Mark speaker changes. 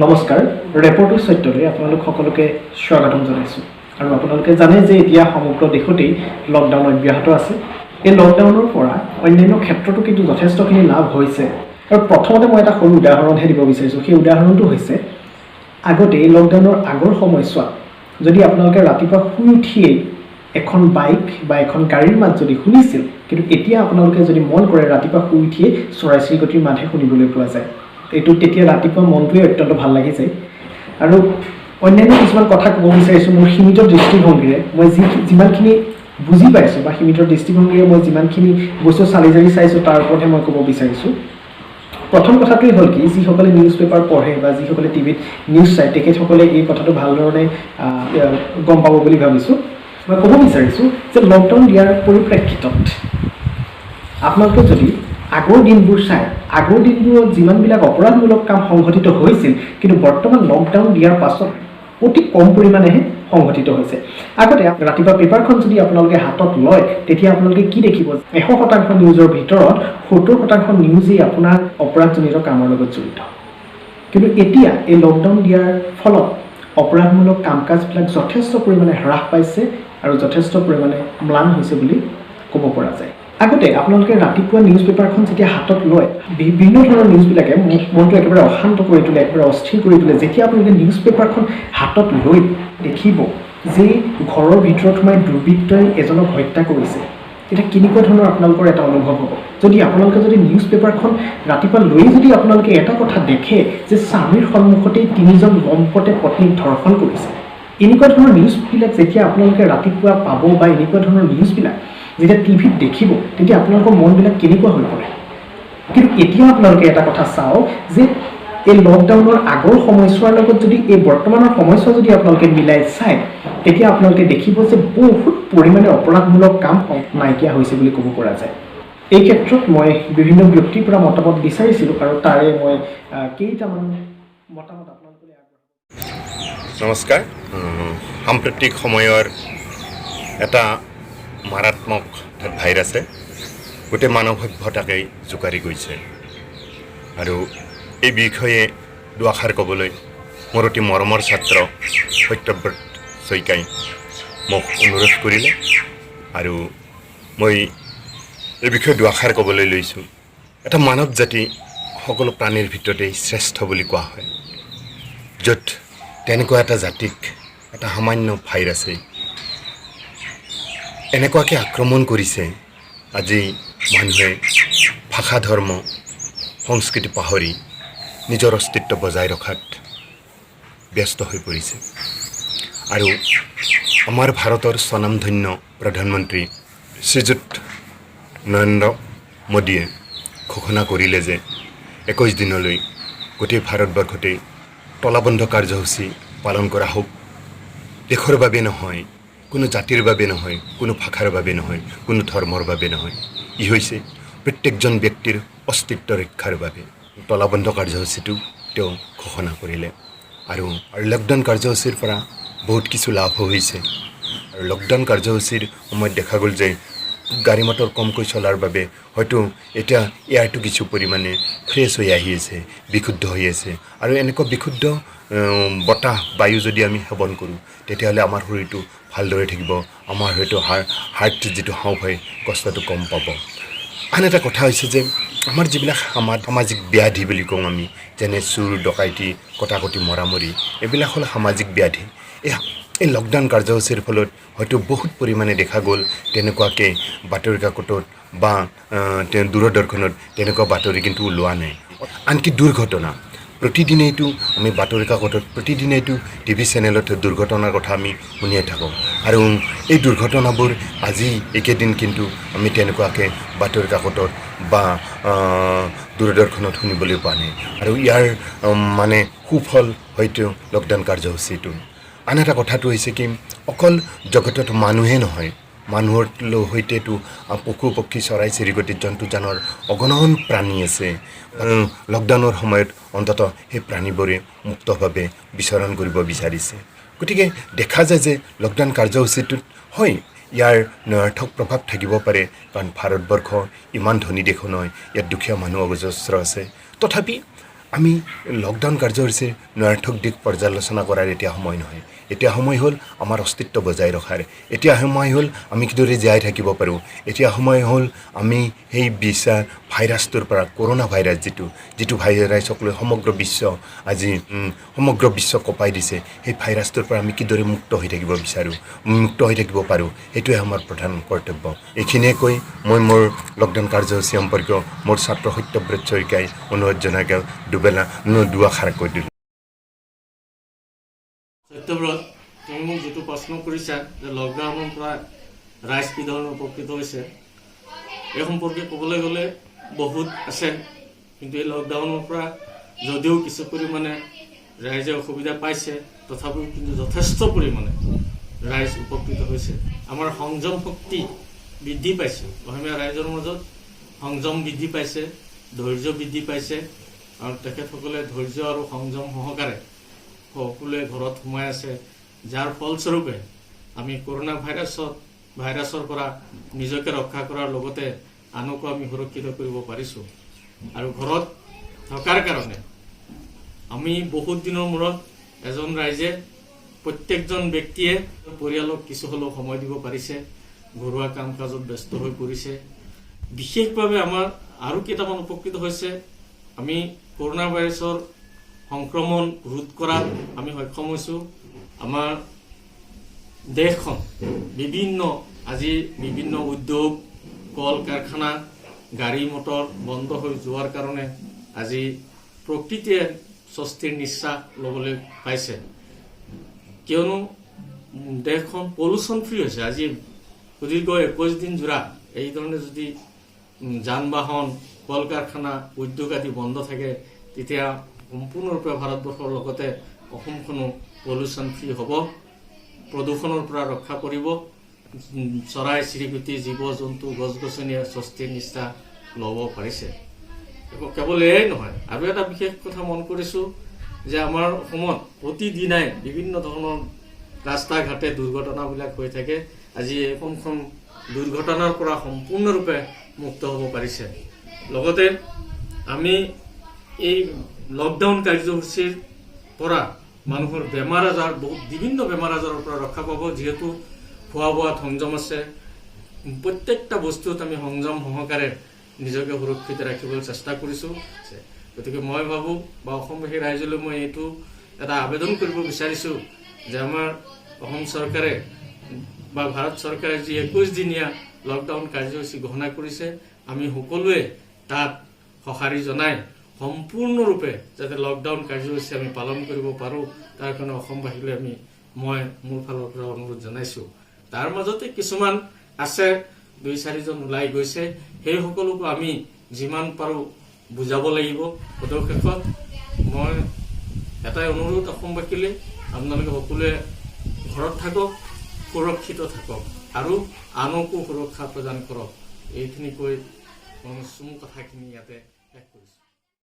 Speaker 1: নমস্কাৰ, ৰেপৰ্টো সত্যলৈ আপোনালোক সকলোকে স্বাগতম জনাইছোঁ। আৰু আপোনালোকে জানে যে এতিয়া সমগ্ৰ দেশতেই লকডাউন অব্যাহত আছে। এই লকডাউনৰ পৰা অন্যান্য ক্ষেত্ৰতো কিন্তু যথেষ্টখিনি লাভ হৈছে। আৰু প্ৰথমতে মই এটা সৰু উদাহৰণহে দিব বিচাৰিছোঁ। সেই উদাহৰণটো হৈছে, আগতে এই লকডাউনৰ আগৰ সময়ছোৱাত যদি আপোনালোকে ৰাতিপুৱা শুই উঠিয়েই এখন বাইক বা এখন গাড়ীৰ মাত যদি শুনিছিল, কিন্তু এতিয়া আপোনালোকে যদি মন কৰে, ৰাতিপুৱা শুই উঠিয়েই চৰাই চিৰিকটিৰ মাতহে শুনিবলৈ পোৱা যায়। এইটো তেতিয়া ৰাতিপুৱা মনটোৱে অত্যন্ত ভাল লাগি যায়। আৰু অন্যান্য কিছুমান কথা ক'ব বিচাৰিছোঁ। মোৰ সীমিত দৃষ্টিভংগীৰে মই যিমানখিনি বুজি পাইছোঁ বা সীমিত দৃষ্টিভংগীৰে মই যিমানখিনি বস্তু চালি জাৰি চাইছোঁ, তাৰ ওপৰতহে মই ক'ব বিচাৰিছোঁ। প্ৰথম কথাটোৱেই হ'ল কি, যিসকলে নিউজ পেপাৰ পঢ়ে বা যিসকলে টিভিত নিউজ চায়, তেখেতসকলে এই কথাটো ভালধৰণে গম পাব বুলি ভাবিছোঁ। মই ক'ব বিচাৰিছোঁ যে লকডাউন দিয়াৰ পৰিপ্ৰেক্ষিতত আপোনালোকে যদি আগৰ দিনবোৰ চায়, আগৰ দিনবোৰত যিমানবিলাক অপৰাধমূলক কাম সংঘটিত হৈছিল, কিন্তু বৰ্তমান লকডাউন দিয়াৰ পাছত অতি কম পৰিমাণেহে সংঘটিত হৈছে। আগতে ৰাতিপুৱা পেপাৰখন যদি আপোনালোকে হাতত লয়, তেতিয়া আপোনালোকে কি দেখিব? 100% নিউজৰ ভিতৰত 70% নিউজেই আপোনাৰ অপৰাধজনিত কামৰ লগত জড়িত। কিন্তু এতিয়া এই লকডাউন দিয়াৰ ফলত অপৰাধমূলক কাম কাজবিলাক যথেষ্ট পৰিমাণে হ্ৰাস পাইছে আৰু যথেষ্ট পৰিমাণে ম্লান হৈছে বুলি ক'ব পৰা যায়। আগতে আপোনালোকে ৰাতিপুৱা নিউজ পেপাৰখন যেতিয়া হাতত লয়, বিভিন্ন ধৰণৰ নিউজবিলাকে মনটো একেবাৰে অশান্ত কৰি তোলে, একেবাৰে অস্থিৰ কৰি তোলে। যেতিয়া আপোনালোকে নিউজ পেপাৰখন হাতত লৈ দেখিব যে ঘৰৰ ভিতৰত সোমাই দুৰ্বৃত্তই এজনক হত্যা কৰিছে, তেতিয়া কেনেকুৱা ধৰণৰ আপোনালোকৰ এটা অনুভৱ হ'ব? যদি আপোনালোকে যদি নিউজ পেপাৰখন ৰাতিপুৱা লৈয়ে যদি আপোনালোকে এটা কথা দেখে যে স্বামীৰ সন্মুখতেই তিনিজন লম্পটে পত্নীক ধৰ্ষণ কৰিছে, এনেকুৱা ধৰণৰ নিউজবিলাক যেতিয়া আপোনালোকে ৰাতিপুৱা পাব বা এনেকুৱা ধৰণৰ নিউজবিলাক যেতিয়া টিভিত দেখিব, তেতিয়া আপোনালোকৰ মনবিলাক কেনেকুৱা হৈ পৰে? কিন্তু এতিয়া আপোনালোকে এটা কথা চাওক যে এই লকডাউনৰ আগৰ সময়ছোৱাৰ লগত যদি এই বৰ্তমানৰ সময়ছোৱা যদি আপোনালোকে মিলাই চায়, তেতিয়া আপোনালোকে দেখিব যে বহুত পৰিমাণে অপৰাধমূলক কাম নাইকিয়া হৈছে বুলি ক'ব পৰা যায়। এই ক্ষেত্ৰত মই বিভিন্ন ব্যক্তিৰ পৰা মতামত বিচাৰিছিলোঁ আৰু তাৰে মই কেইটামান মতামত আপোনালোকলৈ আগবঢ়াম।
Speaker 2: নমস্কাৰ। সাম্প্ৰতিক সময়ৰ এটা মাৰাত্মক ভাইৰাছে গোটেই মানৱ সভ্যতাকেই জোকাৰি গৈছে আৰু এই বিষয়ে দুআষাৰ ক'বলৈ মোৰ অতি মৰমৰ ছাত্ৰ সত্যব্ৰত শইকীয়াই মোক অনুৰোধ কৰিলে আৰু মই এই বিষয়ে দুআষাৰ ক'বলৈ লৈছোঁ। এটা মানৱ জাতি সকলো প্ৰাণীৰ ভিতৰতেই শ্ৰেষ্ঠ বুলি কোৱা হয়, য'ত তেনেকুৱা এটা জাতিক এটা সামান্য ভাইৰাছে এনেকুৱাকৈ আক্ৰমণ কৰিছে, আজি মানুহে ভাষা, ধৰ্ম, সংস্কৃতি পাহৰি নিজৰ অস্তিত্ব বজাই ৰখাত ব্যস্ত হৈ পৰিছে। আৰু আমাৰ ভাৰতৰ স্বনামধন্য প্ৰধানমন্ত্ৰী শ্ৰীযুত নৰেন্দ্ৰ মোদীয়ে ঘোষণা কৰিলে যে 21 দিনলৈ গোটেই ভাৰতবৰ্ষতেই তলাবন্ধ কাৰ্যসূচী পালন কৰা হওক। দেশৰ বাবে নহয়, কোনো জাতিৰ বাবে নহয়, কোনো ভাষাৰ বাবে নহয়, কোনো ধৰ্মৰ বাবে নহয়, ই হৈছে প্ৰত্যেকজন ব্যক্তিৰ অস্তিত্ব ৰক্ষাৰ বাবে তলাবন্ধ কাৰ্যসূচীটো তেওঁ ঘোষণা কৰিলে। আৰু লকডাউন কাৰ্যসূচীৰ পৰা বহুত কিছু লাভো হৈছে। আৰু লকডাউন কাৰ্যসূচীৰ সময়ত দেখা গ'ল যে গাড়ী মটৰ কমকৈ চলাৰ বাবে হয়তো এতিয়া এয়াৰটো কিছু পৰিমাণে ফ্ৰেছ হৈ আহি আছে, বিশুদ্ধ হৈ আছে। আৰু এনেকুৱা বিশুদ্ধ বতাহ, বায়ু যদি আমি সেৱন কৰোঁ, তেতিয়াহ'লে আমাৰ শৰীৰটো ভালদৰে থাকিব। আমাৰ হয়তো হাৰ্ট যিটো হাওঁফাওঁ, কষ্টটো কম পাব। আন এটা কথা হৈছে যে আমাৰ যিবিলাক সামাজিক ব্যাধি বুলি কওঁ আমি, যেনে চুৰ, ডকাইতি, কটাকটি, মৰামৰি, এইবিলাক হ'ল সামাজিক ব্যাধি। এই লকডাউন কাৰ্যসূচীৰ ফলত হয়তো বহুত পৰিমাণে দেখা গ'ল, তেনেকুৱাকৈ বাতৰি কাকতত বা তেওঁ দূৰদৰ্শনত তেনেকুৱা বাতৰি কিন্তু ওলোৱা নাই। আনকি দুৰ্ঘটনা প্ৰতিদিনেইতো আমি বাতৰি কাকতত, প্ৰতিদিনেইতো টিভি চেনেলত দুৰ্ঘটনাৰ কথা আমি শুনিয়ে থাকোঁ। আৰু এই দুৰ্ঘটনাবোৰ আজি এইকেইদিন কিন্তু আমি তেনেকুৱাকৈ বাতৰি কাকতত বা দূৰদৰ্শনত শুনিবলৈ পোৱা নাই। আৰু ইয়াৰ মানে সুফল হয়তো লকডাউন কাৰ্যসূচীটো। আন এটা কথাটো হৈছে কি, অকল জগতত মানুহে নহয়, মানুহৰ সৈতেতো পশু পক্ষী, চৰাই চিৰিকটি, জন্তু জানোৱাৰ অগণন প্ৰাণী আছে। লকডাউনৰ সময়ত অন্ততঃ সেই প্ৰাণীবোৰে মুক্তভাৱে বিচৰণ কৰিব বিচাৰিছে। গতিকে দেখা যায় যে লকডাউন কাৰ্যসূচীটোত হয় ইয়াৰ নঞৰ্থক প্ৰভাৱ থাকিব পাৰে, কাৰণ ভাৰতবৰ্ষ ইমান ধনী দেশো নহয়, ইয়াত দুখীয়া মানুহ অজস্ৰ আছে। তথাপি আমি লকডাউন কাৰ্যসূচীৰ নঞৰ্থক দিশ পৰ্যালোচনা কৰাৰ এতিয়া সময় নহয়। এতিয়া সময় হ'ল আমাৰ অস্তিত্ব বজাই ৰখাৰ। এতিয়া সময় হ'ল আমি কিদৰে জীয়াই থাকিব পাৰোঁ। এতিয়া সময় হ'ল আমি সেই বিচা ভাইৰাছটোৰ পৰা, কৰোণা ভাইৰাছ, যিটো ভাইৰাছক লৈ সমগ্ৰ বিশ্ব আজি সমগ্ৰ বিশ্ব কঁপাই দিছে, সেই ভাইৰাছটোৰ পৰা আমি কিদৰে মুক্ত হৈ থাকিব বিচাৰোঁ, মুক্ত হৈ থাকিব পাৰোঁ, সেইটোৱে আমাৰ প্ৰধান কৰ্তব্য। এইখিনিয়ে কৈ মই মোৰ লকডাউন কাৰ্যসূচী সম্পৰ্কীয় মোৰ ছাত্ৰ সত্যব্ৰত শইকীয়াই অনুৰোধ জনাই দুবেলা দুআষাৰ কৈ দিলোঁ।
Speaker 3: সত্যব্ৰত, তুমি মোক যিটো প্ৰশ্ন কৰিছা যে লকডাউনৰ পৰা ৰাইজ কি ধৰণে উপকৃত হৈছে, এই সম্পৰ্কে ক'বলৈ গ'লে বহুত আছে। কিন্তু এই লকডাউনৰ পৰা যদিও কিছু পৰিমাণে ৰাইজে অসুবিধা পাইছে, তথাপিও কিন্তু যথেষ্ট পৰিমাণে ৰাইজ উপকৃত হৈছে। আমাৰ সংযম শক্তি বৃদ্ধি পাইছে। অসমীয়া ৰাইজৰ মাজত সংযম বৃদ্ধি পাইছে, ধৈৰ্য বৃদ্ধি পাইছে আৰু তেখেতসকলে ধৈৰ্য আৰু সংযম সহকাৰে সকলোৱে ঘৰত সোমাই আছে, যাৰ ফলস্বৰূপে আমি কৰোণা ভাইৰাছৰ পৰা নিজকে ৰক্ষা কৰাৰ লগতে আনকো আমি সুৰক্ষিত কৰিব পাৰিছোঁ। আৰু ঘৰত থকাৰ কাৰণে আমি বহুত দিনৰ মূৰত এজন ৰাইজে, প্ৰত্যেকজন ব্যক্তিয়ে পৰিয়ালক কিছু হ'লেও সময় দিব পাৰিছে, ঘৰুৱা কাম কাজত ব্যস্ত হৈ পৰিছে। বিশেষভাৱে আমাৰ আৰু কেইটামান উপকৃত হৈছে। আমি কৰোণা ভাইৰাছৰ সংক্ৰমণ ৰোধ কৰাত আমি সক্ষম হৈছোঁ। আমাৰ দেশখন আজি বিভিন্ন উদ্যোগ, কল কাৰখানা, গাড়ী মটৰ বন্ধ হৈ যোৱাৰ কাৰণে আজি প্ৰকৃতিয়ে স্বস্তিৰ নিশ্বাস ল'বলৈ পাইছে। কিয়নো দেশখন পলিউশ্যন ফ্ৰী হৈছে। আজি সুদীৰ্ঘ 21 দিন জোৰা এই ধৰণে যদি যান বাহন, কল কাৰখানা, উদ্যোগ আদি বন্ধ থাকে, তেতিয়া সম্পূৰ্ণৰূপে ভাৰতবৰ্ষৰ লগতে অসমখনো পলিউশ্যন ফ্ৰী হ'ব, প্ৰদূষণৰ পৰা ৰক্ষা পৰিব। চৰাই চিৰিকটি, জীৱ জন্তু, গছ গছনিয়ে স্বস্তিৰ নিশ্বাস ল'ব পাৰিছে। কেৱল এয়াই নহয়, আৰু এটা বিশেষ কথা মন কৰিছোঁ যে আমাৰ অসমত প্ৰতিদিনাই বিভিন্ন ধৰণৰ ৰাস্তা ঘাটে দুৰ্ঘটনাবিলাক হৈ থাকে। আজি এই অসমখন দুৰ্ঘটনাৰ পৰা সম্পূৰ্ণৰূপে মুক্ত হ'ব পাৰিছে। লগতে আমি এই লকডাউন কাৰ্যসূচীৰ পৰা মানুহৰ বেমাৰ আজাৰ, বহুত বিভিন্ন বেমাৰ আজাৰৰ পৰা ৰক্ষা পাব। যিহেতু খোৱা বোৱাত সংযম আছে, প্ৰত্যেকটা বস্তুত আমি সংযম সহকাৰে নিজকে সুৰক্ষিত ৰাখিবলৈ চেষ্টা কৰিছোঁ। গতিকে মই ভাবোঁ বা অসমবাসী ৰাইজলৈ মই এইটো এটা আবেদন কৰিব বিচাৰিছোঁ যে আমাৰ অসম চৰকাৰে বা ভাৰত চৰকাৰে যি 21 দিনীয়া লকডাউন কাৰ্যসূচী ঘোষণা কৰিছে, আমি সকলোৱে তাত সঁহাৰি জনাই সম্পূৰ্ণৰূপে যাতে লকডাউন কাৰ্যসূচী আমি পালন কৰিব পাৰোঁ, তাৰ কাৰণে অসমবাসীলৈ মই মোৰ ফালৰ পৰা অনুৰোধ জনাইছোঁ। তাৰ মাজতে কিছুমান আছে, দুই চাৰিজন ওলাই গৈছে, সেই সকলকো আমি যিমান পাৰোঁ বুজাব লাগিব। শেষত মই এটাই অনুৰোধ অসমবাসীলৈ, আপোনালোকে সকলোৱে ঘৰত থাকক, সুৰক্ষিত থাকক আৰু আনকো সুৰক্ষা প্ৰদান কৰক। এইখিনি কৈ মই চমু কথাখিনি ইয়াতে শেষ কৰিছোঁ।